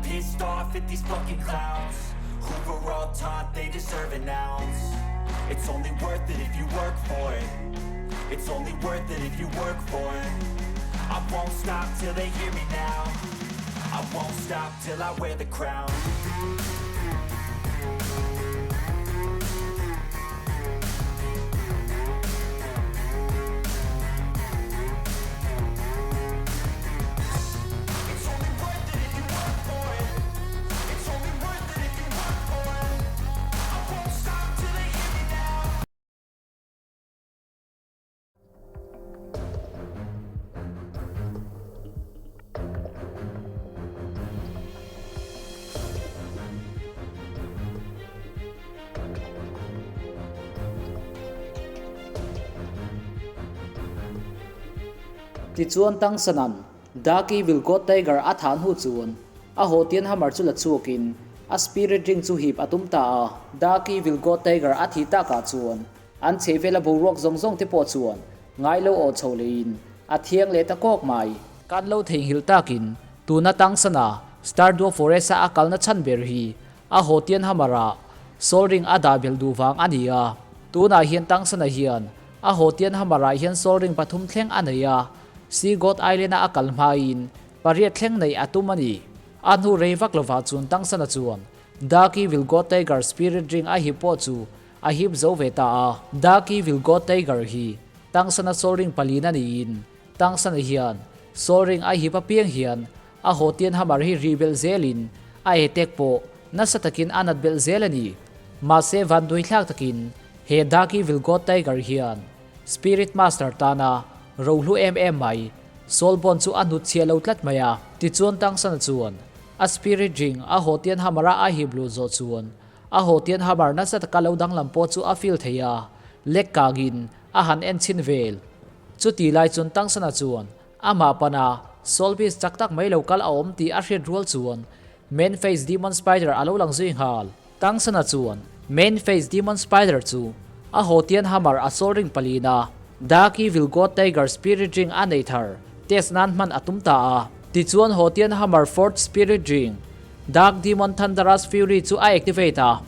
pissed off at these fucking clowns Who were all taught they deserve an ounce It's only worth it if you work for it It's only worth it if you work for it I won't stop till they hear me now I won't stop till I wear the crown Tichuan Tangsanan Dark Evil God Tiger a thah hnu chuan a Hotian Hammer chu la chhuakin a Spirit Ring chu hip a tum ta a. Dark Evil God Tiger a thih takah chuan an chhehvela boruak zawng zawng te pawh chuan ngai lo aw chho leiin a thiang leh ta kawk mai. Kan lo theihnghilh takin tuna Tangsana Star Dua Forest a a kalna chhan ber hi a Hotian Hammer ah Soul Ring a dah belh duh vang a ni a. Tunah hian Tangsana hian a Hotian Hammer ah hian Soul Ring pathum thleng a nei a, Sea God Island a a kal hmain pariat thleng neih a tum a ni. A hnu rei vak lovah chuan Tangsana chuan Dark Evil God Tiger Spirit Ring a hip pawh chu A hip zo ve ta a. Dark Evil God Tiger hi Tangsana Soul Ring palina niin Tangsana hian Soul Ring a hip apiang hian a Hotian Hammer hi rih belh zelin a etek pawh nasa takin a nat belh zel a ni. Mahse vanduaithlak takin he Dark Evil God Tiger hian Spirit Master tana rohlu em em mai Soul Bond chu a hnutchhiah lo tlat mai a. Tichuan Tangsana chuan a Spirit Ring a Hotian Hammer-a a hip luh zawh chuan A Hotian Hammer nasa taka lo danglam pawh chu a feel thei a, lek kangin a han en chhin vel. Chuti lai chuan Tangsana chuan amah pana Soul Beast chak tak mai lo kal a awm tih a hriat rual chuan Main Face Demon Spider a lo lang zui nghal. Tangsana chuan Main Face Demon Spider chu a Hotian Hammer a Soul Ring palina Dark Evil God Tiger Spirit Ring a nei thar test nan hman a tum ta a. Tichuan Hotian Hammer Fourth Spirit Ring Dark Demon Thunderous Fury chu a activate a.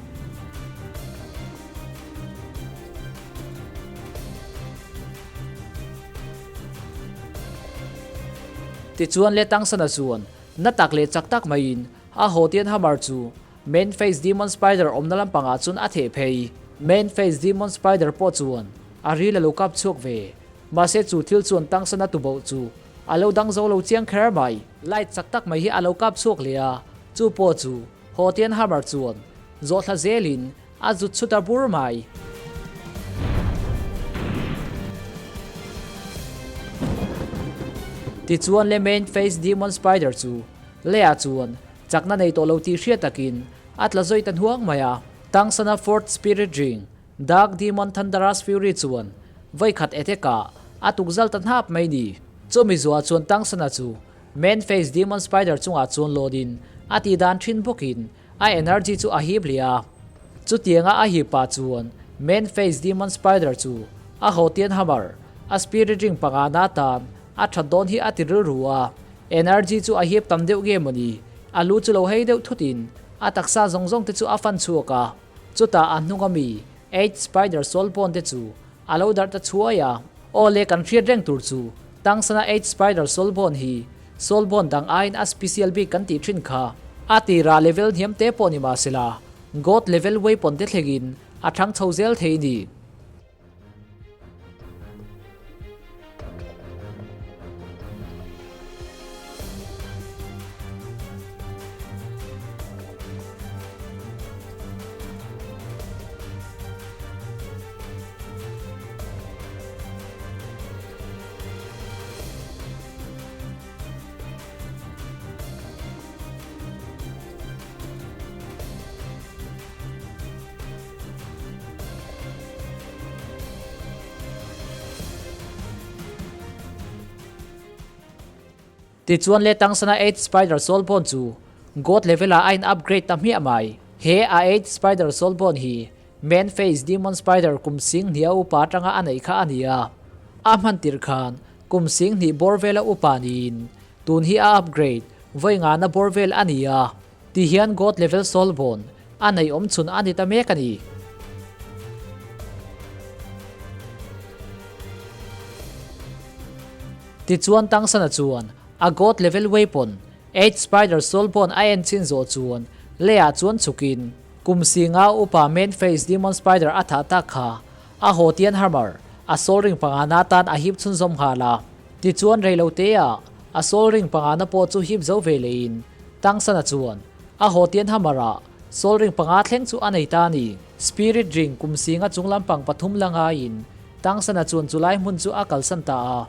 Tichuan le Tangsana chuan na tak leh chak tak maiin a Hotian Hammer chu Main Face Demon Spider awmna lampangah chuan a theh phei. Main Face Demon Spider pawh chuan a ril a lo kap chhuak ve. Mahse chu thil chuan Tangsana tuboh chu A lo dang zo lo chiang kher mai. Light chak tak mai hi a lo kap chhuak leh a, chu pawh chu Hotian Hammer chuan zawh thla zelin a zut chhut a bur mai. Tichuan le Main Face Demon Spider chu Leah chuan chakna nei tawh lo tih hriat takin a tla zawi ta hnuang mai a. Tangsana Fourth Spirit Ring Dark Demon Thunderous Fury chuan vawikhat attack-ah a tukzal ta hnap mai ni. Chumi zuah chuan Tangsana chu Main Face Demon Spider chungah chuan lawnin a tih dan thin bawkin a energy chu a hip leh a. Chutianga a hip pah chuan Main Face Demon Spider chu a Hotian Hammer, a Spirit Ring panga na tan a that dawn hi a ti rilru a. Energy chu a hip tam deuh nge mawni, a lu chu lo hei deuh thutin a taksa zawng zawng te chu a fan chhuak a. Chutah a hnung ami Eight Spider Soul Bone te chu a lo darh ta chhuai a. Aw le kan hriat reng tur chu Tangsana Eight Spider Soul Bone hi Soul Bone dang aiin a special bik kan tih thin kha. A tirah level hniam te pawh ni mahsela God level weapon te thlengin a thang chho zel thei ni. Tichuan le Tangsana Eight Spider Soul Bone chu God level ah a in upgrade ta hmiah mai. He a Eight Spider Soul Bone hi Main Face Demon Spider kum sing hnih a upa atanga a neih kha a ni a. A hman tir khan kum sing hnih bawr vela upa niin tun hi a upgrade vawi ngana bawr vel a ni a. Ti hian God level soul bond a neih awm chhun a ni ta mek a ni. Tichuan Tangsana chuan a God level weapon Eight Spider Soul Bond a en chin zawh chuan leiah chuan chhukin kum singa upa Main Face Demon Spider a thah tak kha a Hotian Hammer a soul ring pangana atan a hip chhunzawm nghal a. Tichuan reiloteah a soul ring pangana pawh chu hip zo ve lehin Tangsana chuan a Hotian Hammer ah soul ring panga thleng chu a nei ta a ni. Spirit ring kum singa chung lampang pathum la ngaiin Tangsana chuan chulai hmun chu a kalsan ta a.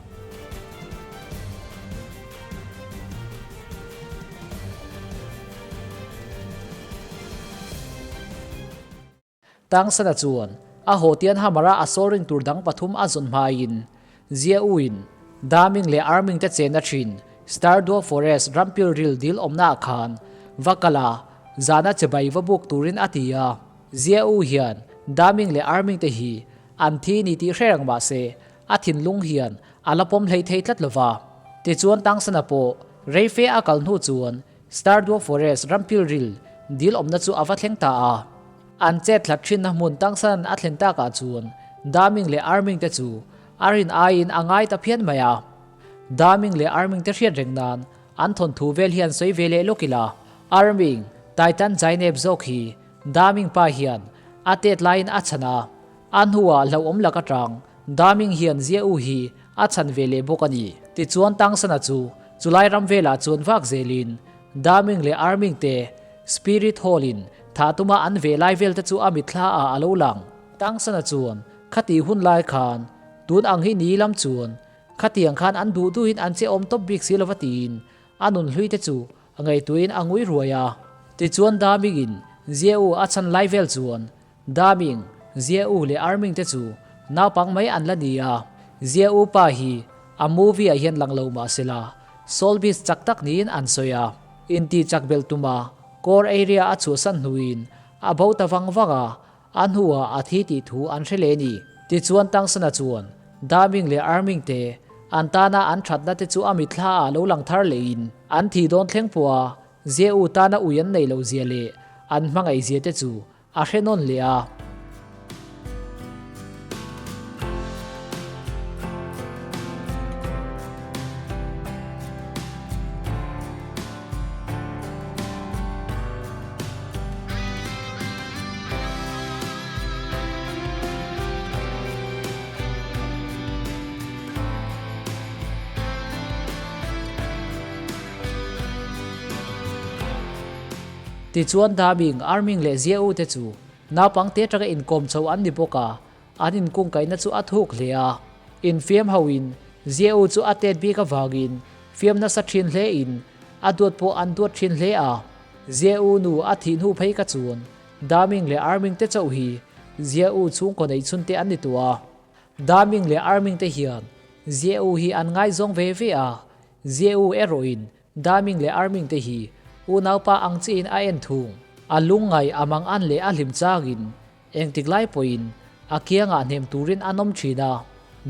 Tangsana chuan a Hotian Hammer-a a sawl ring tur dang pathum a zawn hmaiin Zia U-in Daming leh Arming te chenna thin Star Dua Forest rampil ril dil awmnaah khan va kal a, zana chebai va buk turin a ti a. Zia U hian Daming leh Arming te hi an thi ni tih hre reng mah se a thinlung hian a la pawm hlei thei tlat lo va. Tichuan Tangsana pawh reife a kal hnu chuan Star Dua Forest rampil ril dil awmna chu a va thleng ta a. An chet hlat thinna hmun Tangsanan a thlen takah chuan Daming leh Arming te chu a rin aiin a ngai ta phian mai a. Daming leh Arming te hriat reng nan an thawnthu vel hian sawi ve leh lawk ila. Arming, Titan Zainep zawk hi Daming pa hian a tet laiin a chhan a. A hnuah hlauhawm lak atang Daming hian Zia U hi a chhan ve leh bawk a ni. Tichuan Tangsana chu chulai ram velah chuan vak zelin Daming leh Arming te Spirit Hall in thah tuma an ve lai vel te chu a mitthla ah a lo lang. Tangsana chuan khati hun lai khan tun ang hi ni lam chuan khatiang khan an duh duhin an che awm tawp bik si lova tiin a nun hlui te chu a ngaihtuahin a ngui ruai a. Tichuan Daming in Zia U a chhan lai vel chuan Daming, Zia U leh Arming te chu naupang mai an la ni a, Zia U pa hi a movie ah hian lang lo mah se la, Soul Beast chak tak niin an sawi a. Inti chak belh tuma core area a chhuahsan hnuin a bo ta vang vang a, a hnuah a thi tih thu an hre leh ni. Tichuan Tangsana chuan Daming leh Arming te an tana an thatna te chu a mitthla ah lo lang thar lehin an thi dawn thleng pawh a Zia U tana ui an neih loh zia leh an hmangaih zia te chu A hre nawn leh a. Tichuan Daming, Arming leh Zia U te chu naupang te atanga inkawm chho an ni bawk a, an inkungkaihna chu a thuk hle a. Infiam hoin Zia U chu a tet bik avangin fiam nasa thin hle in a duat pawh an duat thin hle a. Zia U nu a thih hnu phei ka chuan Daming leh Arming te chauh hi Zia U chhungkaw neih chhun te an ni tawh a. Daming leh Arming te hian Zia U hi an ngaizawng ve ve a, Zia U erawhin Daming leh Arming te hi unaupa ang chiin a en thung. A lungngaih a mang an leh a hlim changin engtik lai pawhin a kiangah hnem turin an awm thin a.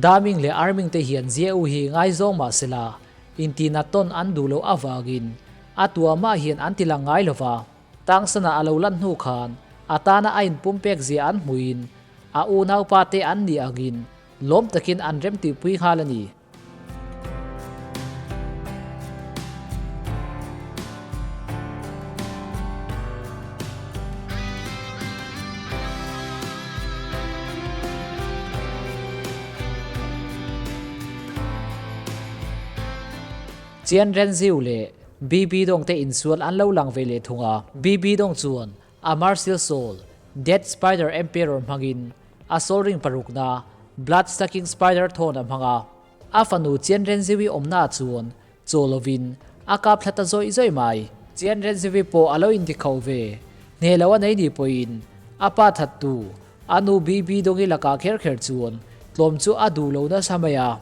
Daming leh Arming te hian Zia U hi ngaizawng mah sela intinat tawn an duh loh avangin a tua mah hian an ti lang ngai lova. Tangsana a lo lan hnu khan a tana a inpumpek zia an hmuhin a unaupa te an nih angin lawm takin an remtihpui nghal a ni. Chian Renziu leh BB Dong te insual an lo lang ve leh thung a. BB Dong chuan a Martial Soul, Death Spider Emperor hmangin a soul ring parukna Blood Sucking Spider thawn a hmang a. A fanu Chian Renziwi awmnaah chuan chaw lovin a kap thla ta zawih zawih mai. Chian Renziwi pawh a lo inti kho ve. Hneh lo a nei ni pawhin a pa thattu a nu BB Dongi lakah kher kher chuan tlawm chu a duh lo nasa mai a.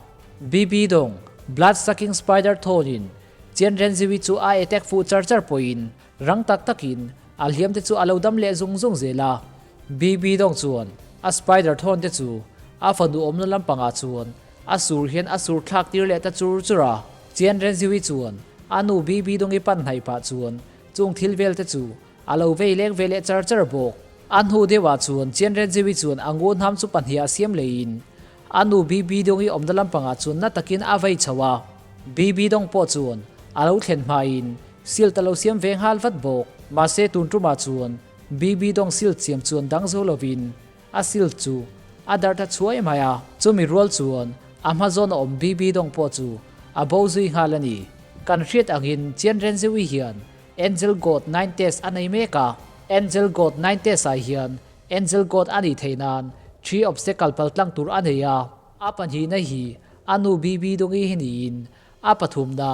BB Dong, Blood Sucking Spider thawnin Chian Renziwi chu a attack fuh char char pawhin Rang tak takin a hliam te chu a lo dam leh zung zung zel a. BB dawng chuan a spider thawn te chu a fanu awmna lampangah chuan a sur hian a sur thlak tir leh ta chur chur a. Chian Renziwi chuan a nu BB dawngi pan hnaih pah chuan Chung thil vel te chu a lo vei leng ve leh char char bawk. A hnu deuhah chuan Chian Renziwi chuan a ngunham chu pahniha siam leiin a nu BB Dongi awmna lampangah chuan na takin a vei chho a. BB Dong pawh chuan a lo thlen hmain silt a lo siam ve nghal vat bawk. Mahse tun tumah chuan BB Dong silt siam chuan dang zo lovin a silt chu a darh ta chhuai mai a. Chumi rual chuan a hma zawn a awm BB Dong pawh chu a bo zui nghal a ni. Kan hriat angin Chian Renziwi hian Angel God Nine Test a nei mek a, Angel God Nine Test ah hian Angel God a nih theih nan Tree Obstacle pal tlang tur a nei a, a pahnihna hi a nu BB Dongi hi niin a pathumna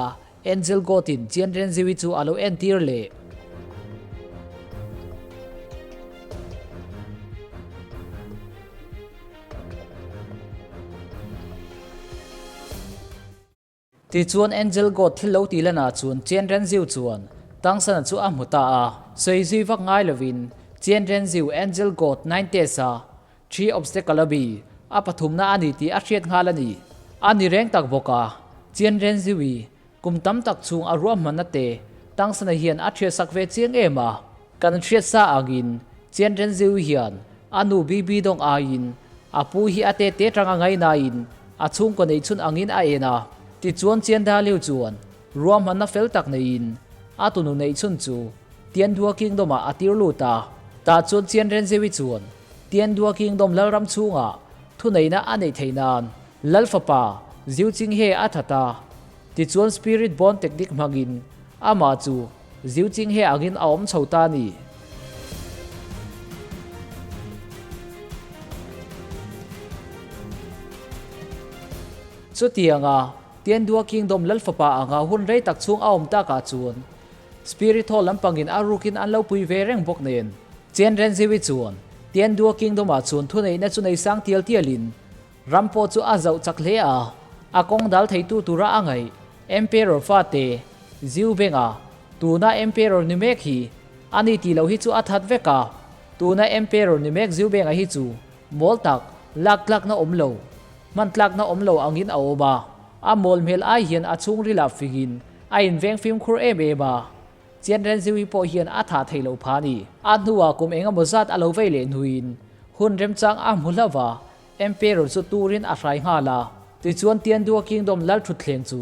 Angel God in Chian Renziwi chu a lo entir leh. Tichuan Angel God thil lo tih lanah chuan Chen Renziu chuan Tangsana chu a hmu ta a. Sawi zui vak ngai lovin Chen Renziu Angel God Ninetesa Tree Obstacle a bi a pathumna a ni tih a hriat nghal a ni. A ni reng tak bawk a, Chen Renziui kum tam tak chhung a ruahmanna te Tangsana hian a hriatsak ve chiang em a. Kan hriat sa angin Chen Renziui hian a nu Bibi dawng aiin a pu hi a te te tanga ngainain A chhungkaw neih chhun angin a en a, tichuan Chianda Liu chuan ruahmanna fel tak neiin a tunu neih chhun chu Tiandua Kingdom-ah a tir lut a. Tah chuan Chian Renzewi chuan Tiandua Kingdom lalram chhungah thuneihna a neih theih nan Lal fapa Ziu Chinghe a that a, tichuan Spirit Bond technique hmangin amah chu Ziu Chinghe angin a awm chho ta a ni. Chutianga Tiandua Kingdom Lal fapa anga hun rei tak chhung a awm takah chuan Spirit ho lampangin a rukin an lo pui ve reng bawk nen Chen Renziwi chuan Tiandua Kingdom-ah chuan thuneihna chu nei sang tial tialin ram pawh chu a zauh chak hle a, a kawng dal theitu tura a ngaih Emperor fate Ziu Benga tuna Emperor ni mek hi a ni tih loh hi chu a that vek a, tuna Emperor ni mek Ziu Benga hi chu Mawl tak, lak tlakna awm lo, hman tlakna awm lo angin a awm a, a mawl hmel ai hian a chhungril ah fingin a inveng fimkhur em em a, Chian Renziwi pawh hian a thah theih loh pha a ni. A hnuah kum engemaw zat a lo vei leh hnuin hun remchang a hmu hlauh a, Emperor chu turin a hrai nghal a, tichuan Tiandua Kingdom lal thutthleng chu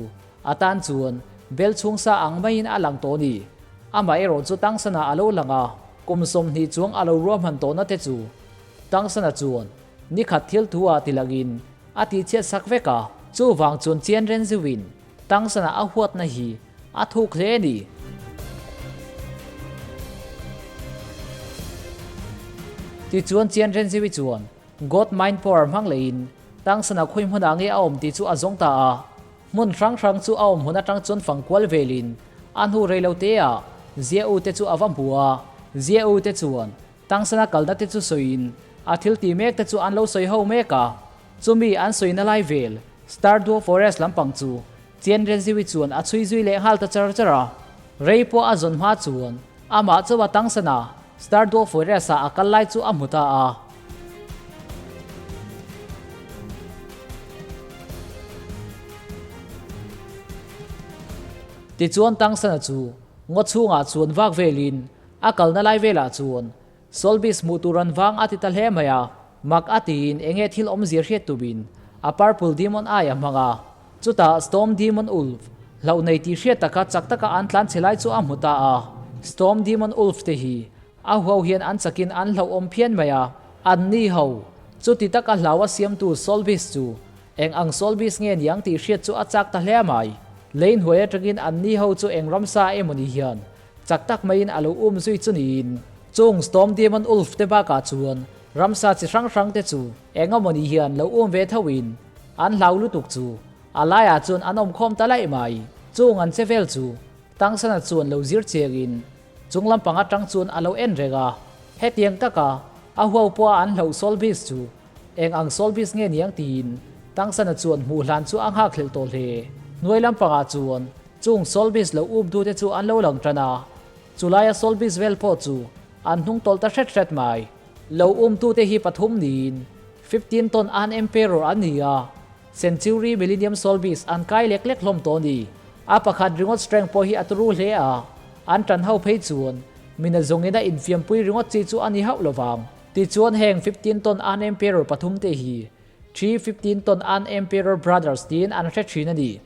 a tan chuan bel chhungsa ang maiin a lang tawh a ni. Amaherawh chu Tangsana a lo lang a, kum 20 chuang a lo ruahman tawhna te chu Tangsana chuan nikhat thil thu ah ti langin a tihchhiat sak vek a, chuvang chuan Chian Renziwin Tangsana a huatna hi a thuk hle a ni. Tichuan Chian Renziwi chuan God Mind Power hmang leiin Tangsana khawi hmunah nge a awm tih chu a zawng ta a, hmun hrang hrang chu a awm hmun atang chuan fang kual velin a hnu reilote ah Zia U te chu a va hmu a, Zia U te chuan Tangsana kalna te chu sawiin a thil tih mek te chu an lo sawi ho mek a, chumi an sawina lai vel Star Duo Forest lampang chu Chian Renziwi chuan a chhui zui leh nghal ta char char a. Rei pawh a zawn hma chuan amah chauha Tangsana Star Duo Forest ah a kal lai chu a hmu ta a. Tichuan Tangsana chu ngaw chhungah chuan vak velin A kalna lai velah chuan Solbis hmuh tur an vang a ti ta hle mai a, mak a tiin enge thil awmzia hriat tumin a Purple Demon Eye a hmang a. Chutah Storm Demon Ulf hlauh nei tih hriat taka chak taka an tlan chhe lai chu a hmu ta a. Storm Demon Ulf te hi a huau hian an chakin an hlauhawm phian mai a, an ni ho chuti taka hlau a siamtu Solbis chu eng ang Solbis nge niang tih hriat chu a chak ta hle mai. Lei hnuai atangin an ni ho chu eng ramsa emawni hian Chak tak maiin a lo um zui chu niin, chung Storm Demon Ulf te bakah chuan ramsa chi hrang hrang te chu eng emaw ni hian lo um ve thoin an hlau lutuk chu a laiah chuan an awm khawm ta laih mai. Chung an che vel chu Tangsana chuan lo zir chiangin chung lampang atang chuan a lo en reng a, hetiang taka a huau pawha an hlauh Solbis chu Eng ang Solbis nge niang tiin Tangsana chuan hmuh hlan chu a nghakhlelh tawh hle. Hnuai lampangah chuan chung Solbis lo up dute chu an lo lang tan a, chulaia Solbis vel pawh chu an hnung tawlh ta hret hret mai. Lo umtute hi pathum niin 15 ton an Emperor an ni a, Century Millennium Solbis an kai lek lek hlawm tawh a ni. A pakhat ringawt strength pawh hi a turu hle a. An ṭan ho phei chuan mina zawngin a infiampui ringawt chi chu a ni hauh lo vang. Tichuan heng 15 ton an Emperor pathumte hi Three 15 ton an Emperor Brothers tiin an hre ṭhin a ni.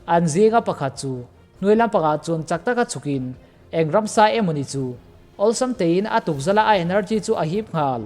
An zinga pakhat chu hnuai lampangah chuan chak taka chhukin eng ramsa emawni chu awlsam tein a tukzala a energy chu a hip nghal.